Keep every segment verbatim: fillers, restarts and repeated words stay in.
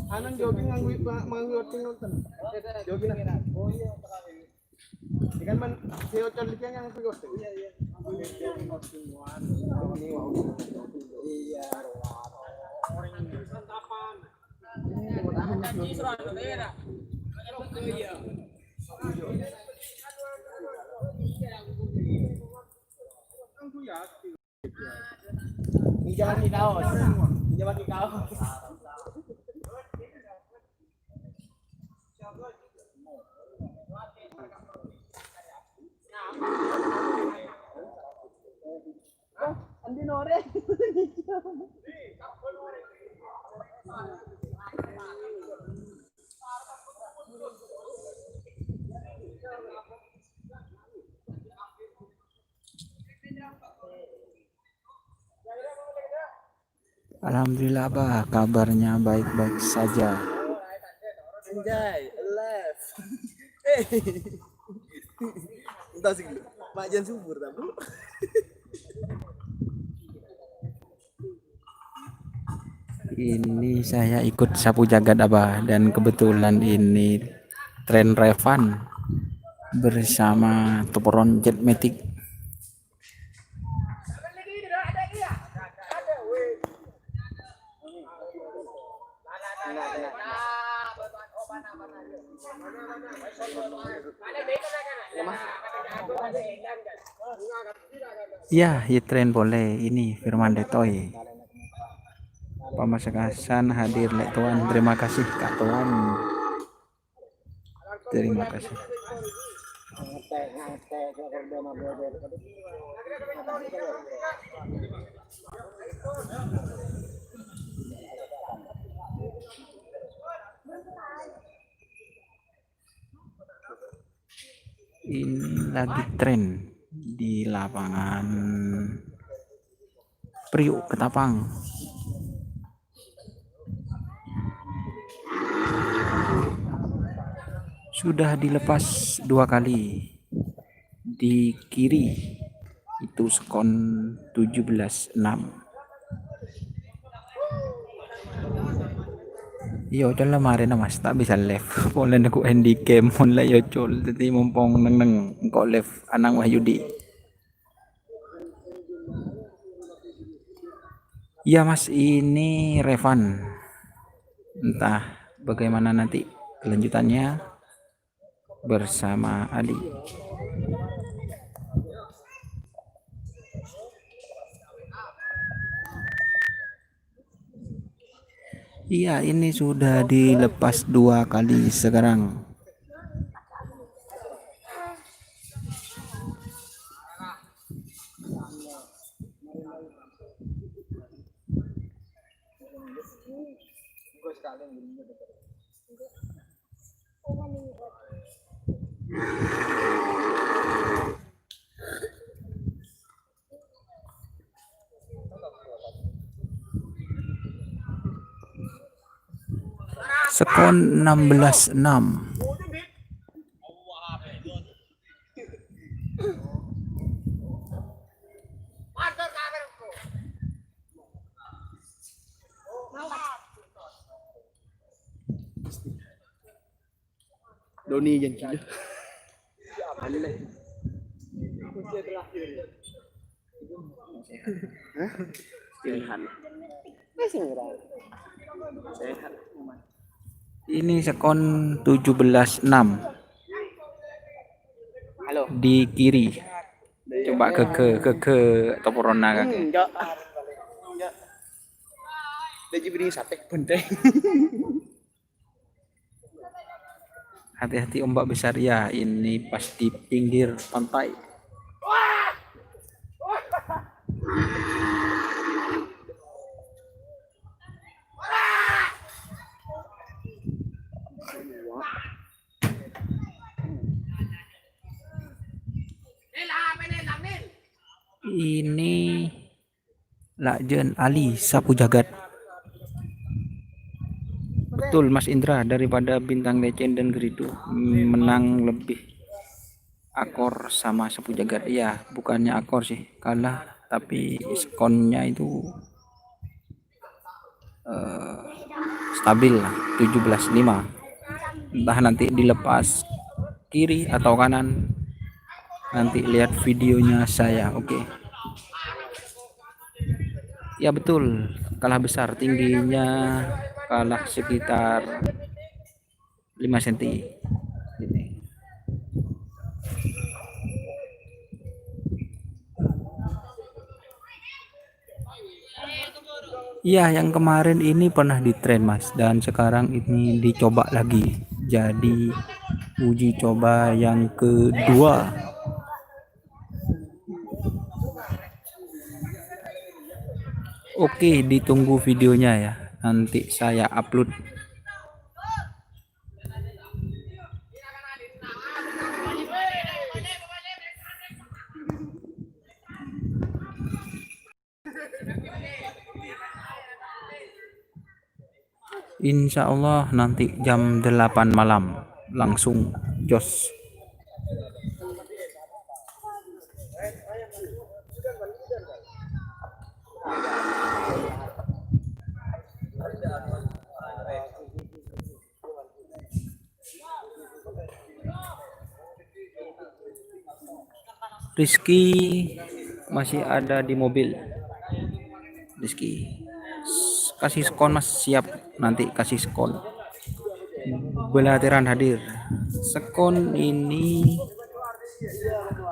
Anan jogging nganggo, nganggo outing nonton. Jogging. Ini kan man, si Ocon iki yang nganggo outing. Iya, iya. Iya. Santapan. Pinjam lagi kaos. Pinjam lagi kaos. Alhamdulillah, Abah, kabarnya baik-baik saja. Anjay, alive. Eh. Entah sih, Mak Jan subur, ta, Bro. Ini saya ikut sapu jagat, Abah, dan kebetulan ini tren Revan bersama Toporon Jet Matic. Ya, ya tren pole ini Firman Detoy. Pamasakasan hadir lek Tuan. Terima kasih, Kak Tuan. Terima kasih. Ini lagi tren di lapangan Priuk Ketapang. Sudah dilepas dua kali di kiri, itu skor tujuh belas enam. Iya, Ocon la marèna, Mas, ta' bisa live. Polana ku handicap, mon la, iya, Ocon. Dadi mumpung neng-neng, engko' live anang Wahyudi. Iya, Mas, ini Revan. Entah bagaimana nanti kelanjutannya bersama Ali. Iya, ini sudah dilepas dua kali sekarang. Skor enam belas enam. Doni janji. Hah? Pilihan. Sehat. Ini skor tujuh belas enam. Halo. Di kiri. Coba ke, ke, ke, ke Toporona, Kak. Enggak. Enggak. Dia jadi sate. Benteng. Hati-hati ombak besar ya, ini pas di pinggir pantai. Ini Lajeng Ali sapu jagat. Betul, Mas Indra, daripada Bintang Legend dan Geridu, menang lebih akor sama sapu jagat. Iya, bukannya akor sih, kalah, tapi skornya itu, eh, stabil lah, tujuh belas lima. Entah nanti dilepas kiri atau kanan, nanti lihat videonya saya. Oke. Ya betul, kalah besar, tingginya kalah sekitar lima senti. Ini. Iya, yang kemarin ini pernah di-train, Mas, dan sekarang ini dicoba lagi. Jadi, uji coba yang kedua. Oke, ditunggu videonya ya. Nanti saya upload. Insya Allah nanti jam delapan malam langsung jos. Rizky masih ada di mobil. Rizky, s-, kasih skon, Mas. Siap, nanti kasih skon. Belateran hadir. Skon ini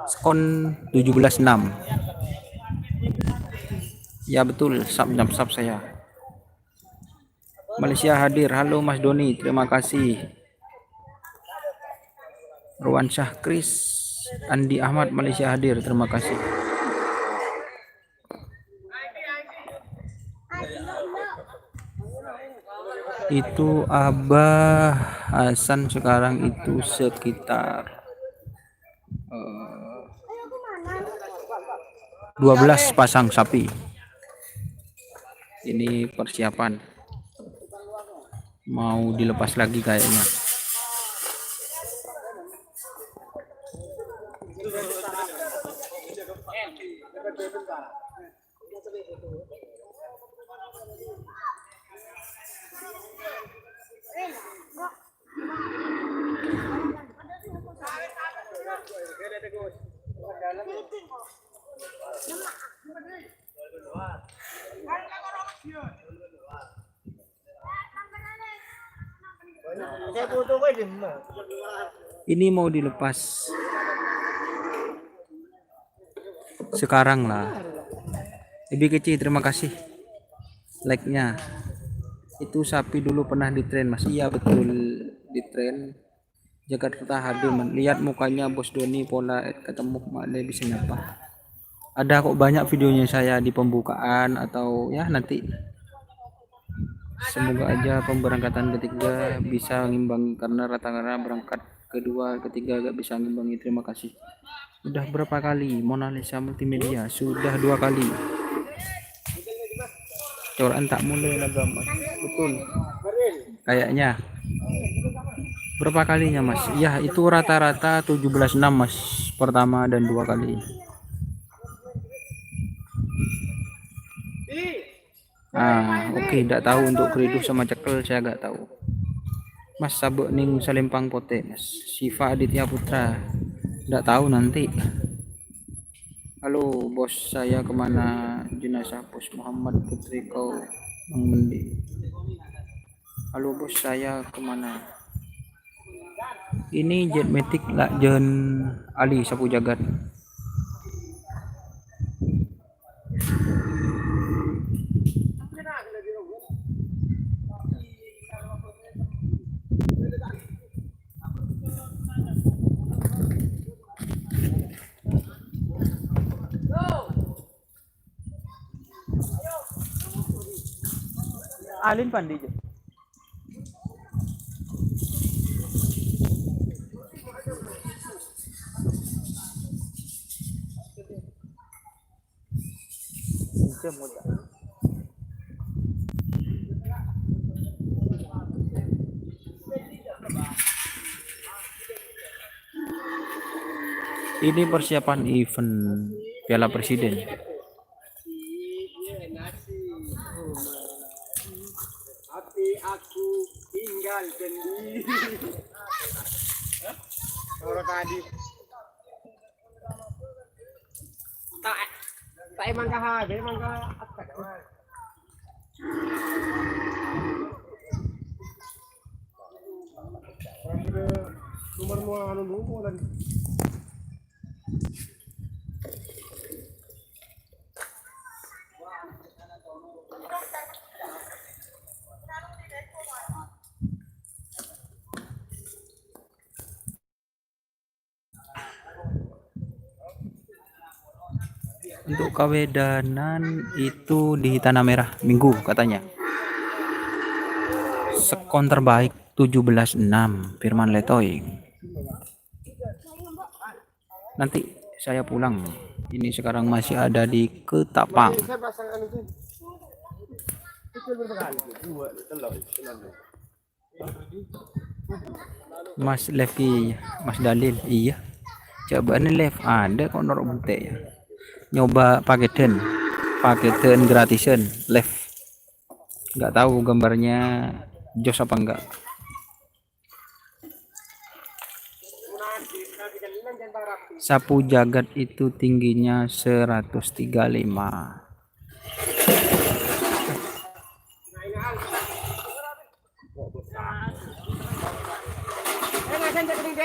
skon tujuh belas enam. Ya betul, sub nyap sub saya. Malaysia hadir. Halo Mas Doni, terima kasih. Ruansyah Kris, Andi Ahmad, Malaysia hadir. Terima kasih. Itu Abah Hasan sekarang itu sekitar, eh, dua belas pasang sapi. Ini persiapan. Mau dilepas lagi kayaknya. Ini mau dilepas sekarang lah. Ibi Kecil, terima kasih like-nya. Itu sapi dulu pernah di-train, Mas. Iya, betul, di-train. Jakarta hadir, Man. Lihat mukanya Bos Doni, pola ketemu, Mak, dia bisa nyapa. Ada kok banyak videonya saya di pembukaan atau ya nanti. Semoga aja pemberangkatan ketiga bisa ngimbang karena rata-rata berangkat kedua, ketiga agak bisa ngimbangi. Terima kasih. Udah berapa kali Mona Lisa Multimedia? Sudah dua kali. Coran tak mulai lagi, Mas. Betul. Kayaknya. Berapa kalinya, Mas? Ya, itu rata-rata tujuh belas enam, Mas. Pertama dan dua kali. Ah, oke, ndak tahu untuk Geriduh sama Cekel, saya nggak tahu. Mas, sabuk ning Selempang Pote, Mas. Siva Aditya Putra. Ndak tahu nanti. Halo, Bos, saya kemana? Jenazah Bos Muhammad Putri kau nang mendi? Halo, Bos, saya kemana? Ini Jet Matic lajeng Ali Sapu Jagat. Alin pandi je. Ini persiapan event Piala Presiden. Aku tinggal sendiri. Loro tadi. Tak, tak emang kah, emang kah. Nomor mau anu dulu lagi. Untuk kawedanan itu di Tanah Merah Minggu katanya. Skor terbaik tujuh belas enam, Firman Letoy. Nanti saya pulang. Ini sekarang masih ada di Ketapang. Mas live ki, Mas Dalil, iya. Coba nih live, ada kok norok bute ya. Nyoba paketan, paketan gratisan live. Nggak tahu gambarnya jos apa enggak. Sapu jagat itu tingginya seratus tiga lima.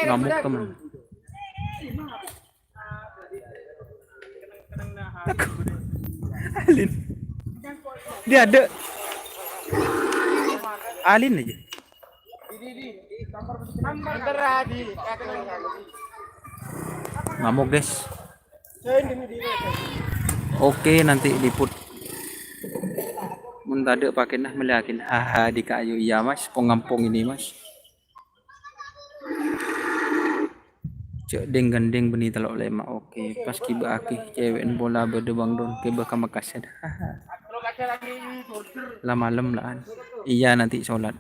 Ngamuk, teman. Alin. Dia ada. Alin aja. Ngamuk, guys. Oke, nanti liput. Mun tadâ' pakèna mellèyakin. Haha, di kayu. Iya, Mas. Pong-ngampong ini, Mas. Cè' dèng-ghândhèng bânnè tello' lèma'. Oke, pas ghibâ'aghi cèwè'na pola bâdâ bâng don kèbâ ka Mekkasan. Haha. La malem la'an. Iya, nanti sholat.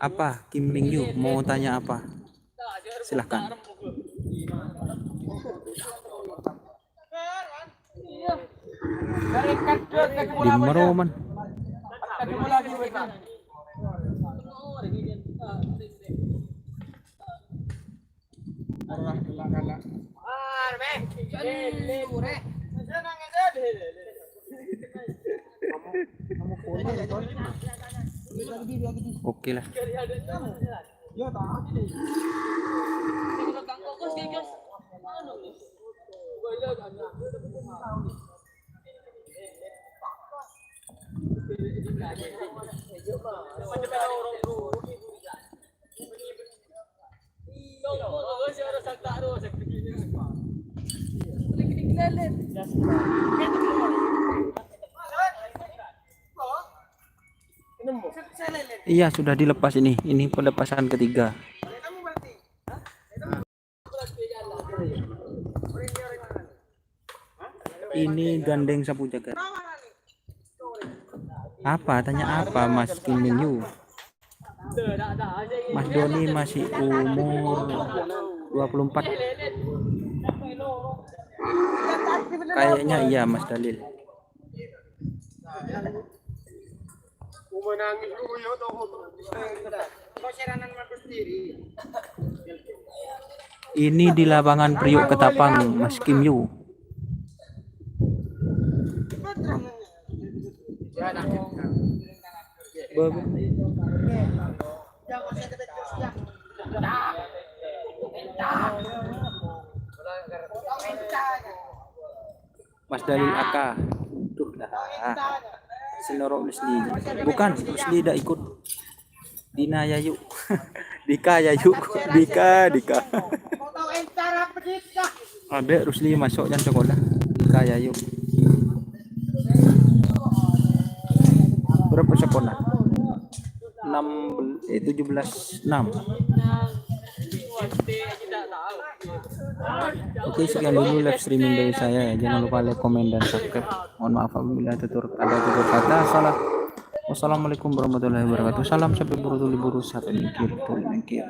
Apa, Kim Min Yu, mau tanya apa? Silahkan. Di Meroman. Oke lah. Iya, sudah dilepas ini. Ini pelepasan ketiga. Ini gandeng sapu jagat. Apa? Tanya apa, Mas Kim Min Yu? Mas Doni masih umur dua puluh empat. Kayaknya iya, Mas Dalil. Ini di lapangan Priuk Ketapang, Mas Kim Yu. Mas Dalil A K. Duh, dah. Sè noro' Rusli. Bukan, Rusli dah ikut. Dina Yayu. Dika Yayu. Dika, Dika. Adek Rusli masuk jam sekolah. Dika Yayu. Berapa sekolah? Enam, eh, tujuh belas enam. Oke, sekian dulu live streaming dari saya ya. Jangan lupa like, komen, dan subscribe. Mohon maaf apabila ada tutur, ada tutur kata salah. Wassalamualaikum warahmatullahi wabarakatuh. Salam sampai buru tuli buru sampai mikir tuli mikir.